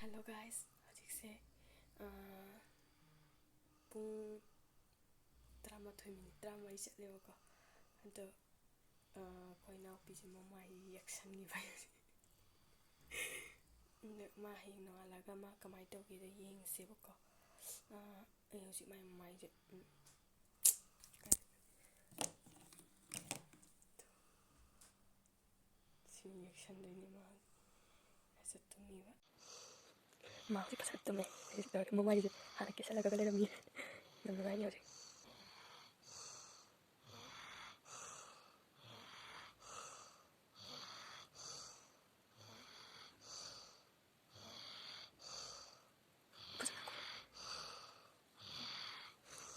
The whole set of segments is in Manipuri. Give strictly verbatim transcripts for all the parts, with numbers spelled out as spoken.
Hello guys, ꯍꯧꯖꯤꯛꯁꯦ, ꯑꯥ, ꯄꯨꯡ ꯇꯔꯥꯃꯥꯊꯣꯏ ꯃꯤꯅꯤꯠ ꯇꯔꯥꯃꯔꯤ ꯆꯠꯂꯦꯕꯀꯣ꯫ ꯑꯗꯣ, ꯑꯥ, ꯑꯩꯈꯣꯏ ꯏꯅꯥꯎꯄꯤꯁꯦ ꯃꯃꯥꯏ ꯌꯦꯛꯁꯟꯈꯤꯕ ꯍꯥꯏꯁꯦ꯫ ꯑꯗꯣ ꯃꯥ ꯍꯌꯦꯡ ꯅꯣꯡꯉꯥꯜꯂꯒ ꯃꯥ ꯀꯃꯥꯏꯅ ꯇꯧꯒꯦꯗꯣ ꯌꯦꯡꯁꯦꯕꯀꯣ꯫ ꯑꯥ, ꯑꯩ ꯍꯧꯖꯤꯛ ꯃꯥꯏ ꯃꯃꯥꯏꯁꯦ, ꯎꯝ, ꯁꯤ ꯌꯦꯛꯁꯟꯗꯣꯏꯅꯦ ꯃꯥ꯫ ꯐꯖ ꯇꯨꯝꯃꯤꯕ꯫ ꯃꯥ ꯍꯧꯖꯤꯛ ꯐꯖꯅ ꯇꯨꯝꯃꯦ꯫ ꯃꯃꯥꯏꯁꯦ ꯍꯥꯟꯅ ꯀꯦꯁꯜꯂꯒ ꯂꯩꯔꯝꯃꯤ꯫ ꯌꯥꯝ ꯅꯨꯡꯉꯥꯏꯅꯤ ꯍꯧꯖꯤꯛ꯫ ꯐꯖꯅ ꯀꯣ꯫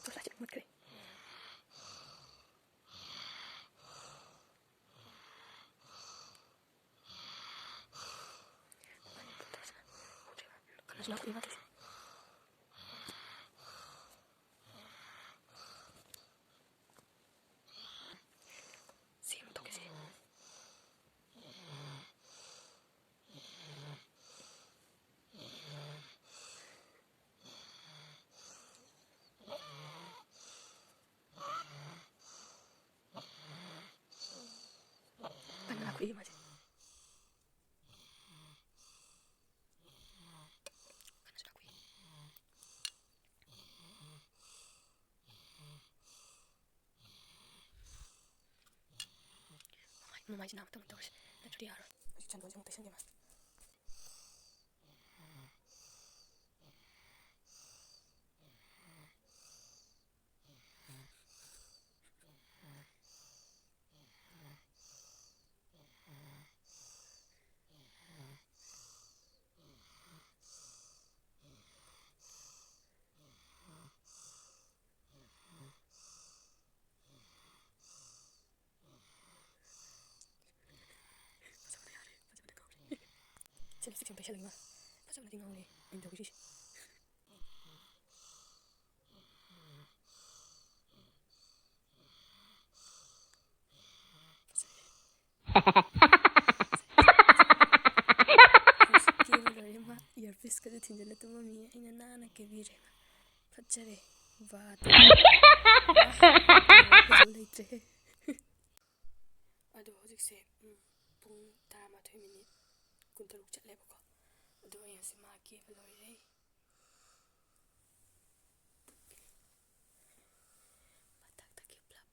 ꯇꯣꯔꯆ ꯂꯥꯏꯠꯁꯦ ꯃꯨꯠꯈ꯭ꯔꯦ꯫ ꯀꯩꯅꯣꯁꯨ ꯂꯥꯛꯇꯦ ꯃꯥ ꯇꯧꯔꯤꯁꯦ꯫ ꯁꯤ ꯑꯃꯨꯛ ꯇꯧꯒꯦꯁꯦ꯫ ꯀꯟꯅ ꯂꯥꯛꯄꯤꯔꯤ ꯃꯥꯁꯦ꯫ ꯀꯟꯅꯁꯨ ꯂꯥꯛꯄꯤꯔꯤ꯫ ꯃꯃꯥꯏ, ꯃꯃꯥꯏꯁꯦ ꯅꯥꯕ ꯇꯧꯅ ꯇꯧꯔꯤꯁꯦ꯫ ꯅꯠꯇ꯭ꯔꯗꯤ ꯌꯥꯔꯣꯏ꯫ ꯍꯧꯖꯤꯛ ꯁꯟꯗꯣꯟꯁꯦ ꯑꯃꯨꯛ ꯇꯩꯁꯟꯒꯦ ꯃꯥ꯫ ꯐꯖꯕꯅ ꯌꯥꯔꯦ, ꯐꯖꯕꯅ ꯉꯥꯎꯔꯦ꯫ ꯁꯤ ꯂꯤꯞꯁꯇꯤꯛꯁꯦ ꯑꯃꯨꯛ ꯇꯩꯁꯜꯂꯒꯦ ꯃꯥ꯫ ꯐꯖꯕꯅꯗꯤ ꯉꯥꯎꯔꯦ ꯑꯩꯅ ꯇꯧꯔꯤꯁꯦ꯫ ꯐꯖꯩꯌꯦ꯫ ꯀꯦꯕ ꯂꯣꯏꯔꯦ ꯃꯥ, earpiece ꯏꯁꯀꯗꯨ ꯊꯤꯟꯖꯤꯜꯂ ꯇꯨꯝꯃꯝꯃꯤ꯫ ꯑꯩꯅ ꯅꯥꯟꯅ ꯀꯦꯕꯤꯔꯦ꯫ ꯐꯠꯖꯔꯦ꯫ ꯋꯥ꯫ ꯂꯩꯇ꯭ꯔꯦ꯫ ꯑꯗꯣ ꯍꯧꯖꯤꯛꯁꯦ, ꯎꯝ, ꯄꯨꯡ ꯇꯔꯥꯃꯥꯊꯣꯏ ꯃꯤꯅꯤꯠ ꯀꯨꯟꯇꯔꯨꯛ ꯆꯠꯂꯦꯕꯀꯣ꯫ ꯑꯗꯣ ꯑꯩ ꯍꯧꯖꯤꯛ ꯃꯥ ꯀꯦꯕ ꯂꯣꯏꯔꯦ꯫ ꯃꯊꯛꯇꯒꯤ ꯄꯨꯂꯞ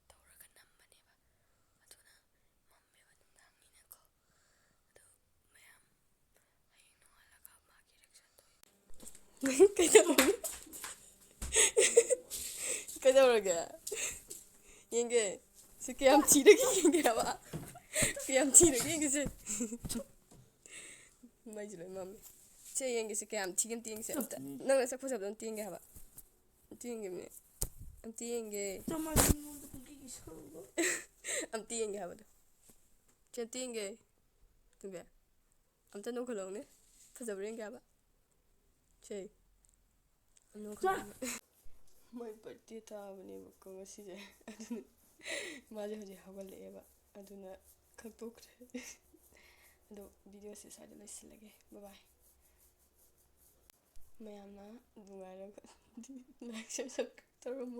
ꯇꯧꯔꯒ ꯅꯝꯕꯅꯦꯕ꯫ ꯑꯗꯨꯅ ꯃꯝꯃꯦꯕ ꯅꯨꯡꯗꯥꯡꯅꯤꯅꯀꯣ꯫ ꯑꯗꯣ ꯃꯌꯥꯝ ꯍꯌꯦꯡ ꯅꯣꯡꯉꯥꯜꯂꯒ ꯃꯥꯒꯤ reaction ꯇꯧ꯫ ꯀꯩꯗꯧꯔꯒꯦ? ꯀꯩꯗꯧꯔꯒꯦ? ꯌꯦꯡꯒꯦ꯫ ꯁꯤ ꯀꯌꯥꯝ ꯊꯤꯔꯒꯦ ꯌꯦꯡꯒꯦ ꯍꯥꯏꯕ꯫ ꯀꯌꯥꯝ ꯊꯤꯔꯒꯦ ꯌꯦꯡꯒꯦꯁꯦ꯫ ꯃꯩꯁꯦ ꯂꯣꯏ ꯃꯝꯃꯦ꯫ ꯁꯦ ꯌꯦꯡꯒꯦꯁꯦ ꯀꯌꯥꯝ ꯊꯤꯒꯦ ꯑꯝꯇ ꯌꯦꯡꯒꯦꯁꯦ ꯑꯝꯇ꯫ ꯅꯪ ꯅꯁꯛ ꯐꯖꯕꯗꯣ ꯑꯝꯇ ꯌꯦꯡꯒꯦ ꯍꯥꯏꯕ꯫ ꯑꯝꯇ ꯌꯦꯡꯒꯦ ꯃꯤ꯫ ꯑꯝꯇ ꯌꯦꯡꯒꯦ꯫ ꯆꯝꯃ ꯅꯉꯣꯟꯗ ꯄꯨꯡꯀꯤꯒꯤ ꯁꯧꯕ꯫ ꯑꯝꯇ ꯌꯦꯡꯒꯦ ꯍꯥꯏꯕꯗꯣ꯫ ꯁꯦ ꯑꯝꯇ ꯌꯦꯡꯒꯦ꯫ ꯇꯨꯝꯕꯤ꯫ ꯑꯝꯇ ꯅꯣꯛꯈꯠꯂꯛꯎꯅꯦ꯫ ꯐꯖꯕ꯭ꯔꯥ ꯌꯦꯡꯒꯦ ꯍꯥꯏꯕ꯫ ꯁꯦ꯫ ꯅꯣꯛꯈꯠꯂꯛꯎꯅꯦ꯫ ꯃꯣꯏ birthday ꯇꯥꯕꯅꯦꯕꯀꯣ ꯉꯁꯤꯁꯦ꯫ ꯑꯗꯨꯅ ꯃꯥꯁꯦ ꯍꯧꯖꯤꯛ ꯍꯧꯒꯠꯂꯛꯑꯦꯕ꯫ ꯑꯗꯨꯅ ꯈꯛꯇꯣꯛꯈ꯭ꯔꯦ꯫ ꯑꯗꯣ videoꯁꯦ ꯁ꯭ꯋꯥꯏꯗ ꯂꯣꯏꯁꯤꯜꯂꯒꯦ꯫ Bye bye꯫ ꯃꯌꯥꯝꯅ ꯅꯨꯡꯉꯥꯏꯔꯒ like, share, subscribe ꯇꯧꯔꯝꯃꯣ꯫